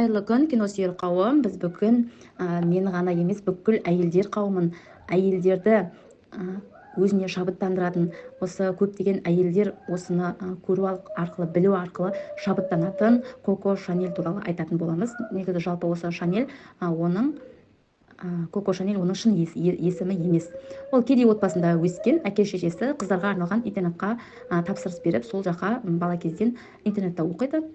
Қайырлы күн, киносүйер қауым! Біз бүгін мені ғана емес, бүкіл әйелдер қауымын, әйелдерді өзіне шабыттандыратын, осы көптеген әйелдер осыны көру арқылы, білу арқылы шабыттанатын Коко Шанель туралы айтатын боламыз. Негізі, жалпы осы Шанель, оның Коко Шанель оның шын есімі емес. Ол кедей отбасында өскен. Әке шешесі қыздарға арналған интернатқа тапсырыс беріп, сол жаққа бала кезден интернатта оқиды.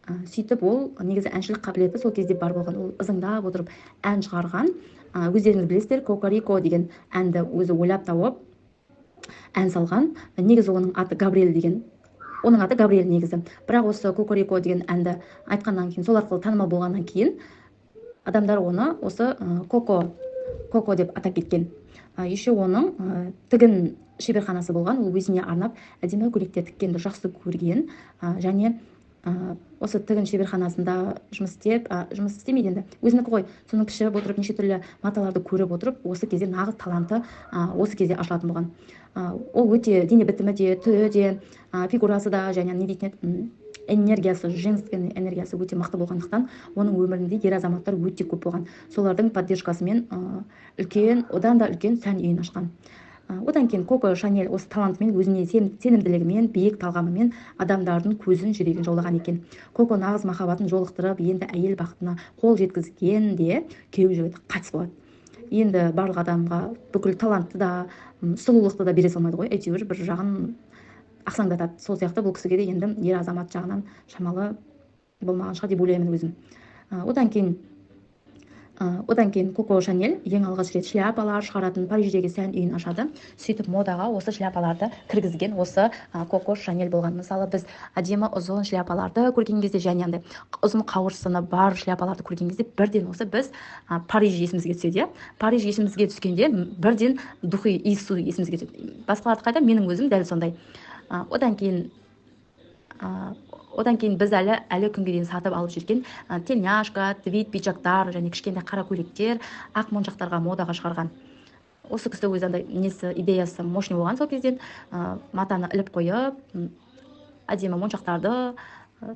Сөйтіп ол негізі әншілік қабілеті сол кезде бар болған, ол ызыңдап отырып ән шығарған. Өздеріңіз білесіздер, «Кокорико» деген әнді өзі ойлап тауып, ән салған. Негізі оның аты Габриэль деген, оның аты Габриэль негізі. Бірақ осы «Кокорико» деген әнді айтқаннан кейін, сол арқылы танымал болғаннан кейін адамдар оны осы Коко, Коко деп атап кеткен. Еще оның тігін шеберханасы болған, ол өзіне арнап әдемі көйлектер тіккенді жақсы көрген. Және осы тігін шеберханасында жұмыс істеп, жұмыс істемейді енді, өзінікі ғой, соны пішіп отырып, неше түрлі маталарды көріп отырып, осы кезде нағыз таланты осы кезде ашылатын болған. Ол өте дене бітімі де, түрі де, фигурасы да және не дейтін еді, энергиясы, женственный энергиясы өте мықты болғандықтан, оның өмірінде ер азаматтар өте көп болған. Солардың поддержкасымен үлкен, одан да үлкен сән үйін ашқан. Одан кейін Коко Шанель осы талантымен, өзіне сенімділігімен, биік талғамымен адамдардың көзін, жүрегін жаулаған екен. Коко нағыз махаббатын жолықтырып, енді әйел бақытына қол жеткізгенде күйеу жігіт қайтыс болады. Енді барлық адамға бүкіл талантты да, сұлулықты да бере салмайды ғой, әйтеуір бір жағын ақсаңдатады. Сол сияқты бұл кісіге де енді ер азамат жағынан шамалы болмаған шығар деп ойлаймын өзім. Одан кейін Коко Шанель ең алғаш рет шляпалар шығаратын Париждегі сән үйін ашады. Сөйтіп модаға осы шляпаларды кіргізген осы Коко Шанель болған. Мысалы, біз әдемі ұзын шляпаларды көрген кезде және андай ұзын қауырсыны бар шляпаларды көрген кезде бірден осы біз Париж есімізге түседі, иә. Париж есімізге түскенде бірден духи, иіссу есімізге түседі. Басқаларды қайда, менің өзім дәл сондай. Одан кейін біз әлі күнге дейін сатып алып жүрген тельняшка, твид пиджактар және кішкентай қара көйлектер, ақ моншақтарға модаға шығарған осы кісі. Өзі андай несі, идеясы мощный болған сол кезден. Матаны іліп қойып, әдемі моншақтарды,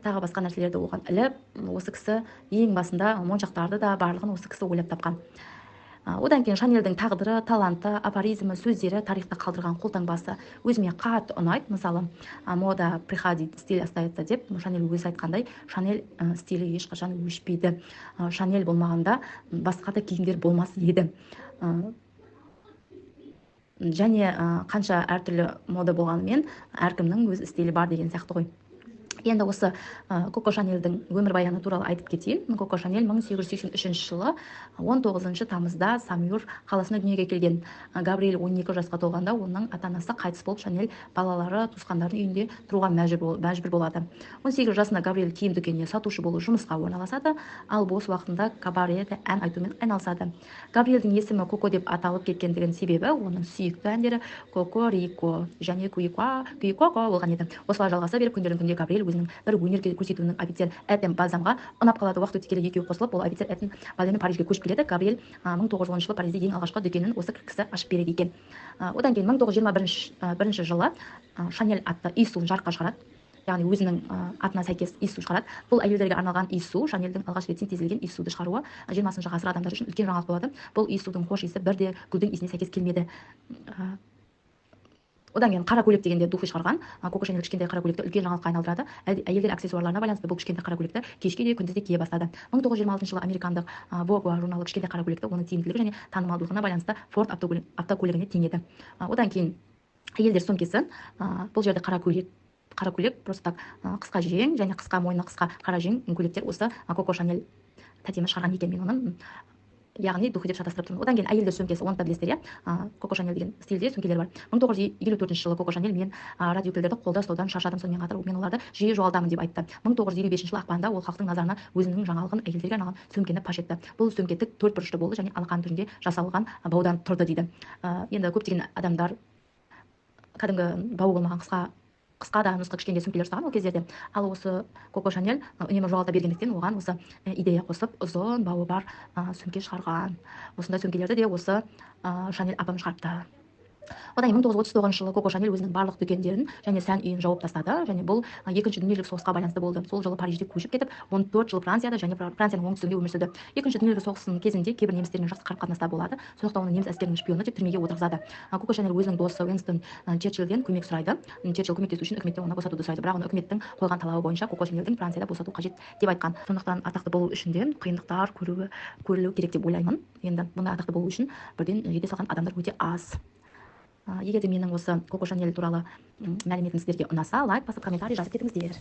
тағы басқа нәрселерді оған іліп, осы кісі ең басында моншақтарды да, барлығын осы кісі ойлап тапқан. Одан кейін Шанельдің тағдыры, таланты, афоризмі, сөздері, тарихта қалдырған қолтаңбасы өзіме қатты ұнайды. Мысалы, «Мода приходит, стиль остается» деп Шанель өзі айтқандай, Шанель стилі ешқашан өшпейді. Шанель болмағанда басқа да киімдер болмас еді. Және қанша әртүрлі мода болғанымен, әркімнің өз стилі бар деген сияқты ғой. Енді осы Коко Шанельдің өмірбаяны туралы айтып кетейін. Коко Шанель 1883 жылы 19 тамызда Самюр қаласында дүниеге келген. Габриэль 12 жасқа толғанда оның ата анасы қайтыс болып, Шанель балалары туысқандарының үйінде тұруға мәжбүр болады. 18 жасында Габриэль киім дүкеніне сатушы болып жұмысқа орналасады, ал бос уақытында кабареде ән айтумен айналысады. Габриэльдің есімі Коко деп аталып кеткендігінің себебі оның сүйікті әндері «Коко Рико» және «Куикуа Куикоко» болған еді. Осылай жалғаса беріп, күндердің күнінде Габриэль өзінің бір өнер көрсетуінің офицер Этьен Бальзамға ұнап қалады. Уақыт өте келе екеуі қосылып, ол офицер Этьен Бальзаммен Парижге көшіп келеді. Габриэль 1910 жылы Парижде ең алғашқы дүкенін осы кісі ашып береді екен. Одан кейін 1921 жылы Шанель атты иіссуын жарыққа шығарады, яғни өзінің атына сәйкес иіссу шығарады. Бұл әйелдерге арналған иіссу. Шанельдің алғаш рет синтезделген иіссуды шығаруы 20-ғасыр адамдар үшін үлкен жаңалық болады. Бұл иіссудың хош иісі бірде гүлдің иісіне сәйкес келмеді. Одан кейін қара көйлек дегенде духи шығарған. Коко Шанель кішкентай қара көйлекті үлкен жаңалыққа айналдырады. Әйелдер аксессуарларына байланысты бұл кішкентай қара көйлекті кешке де, күндіз де кие бастады. 1926 жылы американдық Vogue журналы кішкентай қара көйлекті оның тиімділігі және танымалдылығына байланысты Форд автокөлігіне теңеді. Одан кейін әйелдер сөмкесі. Бұл жерде қара көйлек, қара көйлек просто так, қысқа жең және қысқа мойны, қысқа қара жең көйлектер осы Коко Шанель тәтеміз шығарған екен. Мен оны, яғни, духи деп шатастырып тұрмын. Одан кейін әйелдер сөмкесі, оны да білесіздер, иә, Коко Шанель деген стильде сөмкелер бар. 1954 жылы Коко Шанель: «Мен радиокүлдерді қолда ұстаудан шаршадым, сонымен қатар мен оларды жиі жоғалтамын», – деп айтты. 1955 жылы ақпанда ол халықтың назарына өзінің жаңалығын, әйелдерге арналған сөмкені паш етті. Бұл сөмке тік төрт бұрышты болды және алақан түрінде жасалған баудан тұрды дейді. Енді көптеген адамдар кәдімгі бауы болмаған қысқа, қысқа да нұсқа кішкентай сөмкелер ұстаған ол кездерде. Ал осы Коко Шанель үнемі жоғалта бергендіктен, оған осы идея қосып, ұзын бауы бар сөмке шығарған. Осындай сөмкелерді де осы Шанель апам шығарыпты. Одан кейін 1939 жылы Коко Шанель өзінің барлық дүкендерін және сән үйін жауып тастады. Және бұл Екінші дүниежүзілік соғысқа байланысты болды. Сол жылы Парижде көшіп кетіп, 14 жыл Францияда және Францияның оңтүстігінде өмір сүрді. Екінші дүниежүзілік соғысының кезінде кейбір немістермен жақсы қарым қатынаста болады. Сондықтан оны неміс әскерінің шпионы деп түрмеге отырғызады. Коко Шанель өзінің досы Уинстон Черчилльден көмек сұрайды. Черчилль көмектесу үшін үкіметтен оны босатуды сұрайды. Бірақ оны үкіметтің қойған талабы бойынша Коко Шанельдің Францияда босату қажет деп айтқан. Сондықтан атақты болу үшін де қиындықтар көрілуі керек деп ойлаймын. Енді бұндай атақты болу үшін бірден жете салған адамдар өте аз. Егер де менің осы Коко Шанель туралы мәліметім сіздерге ұнаса, лайк басып, комментарий жазып кетіңіздер.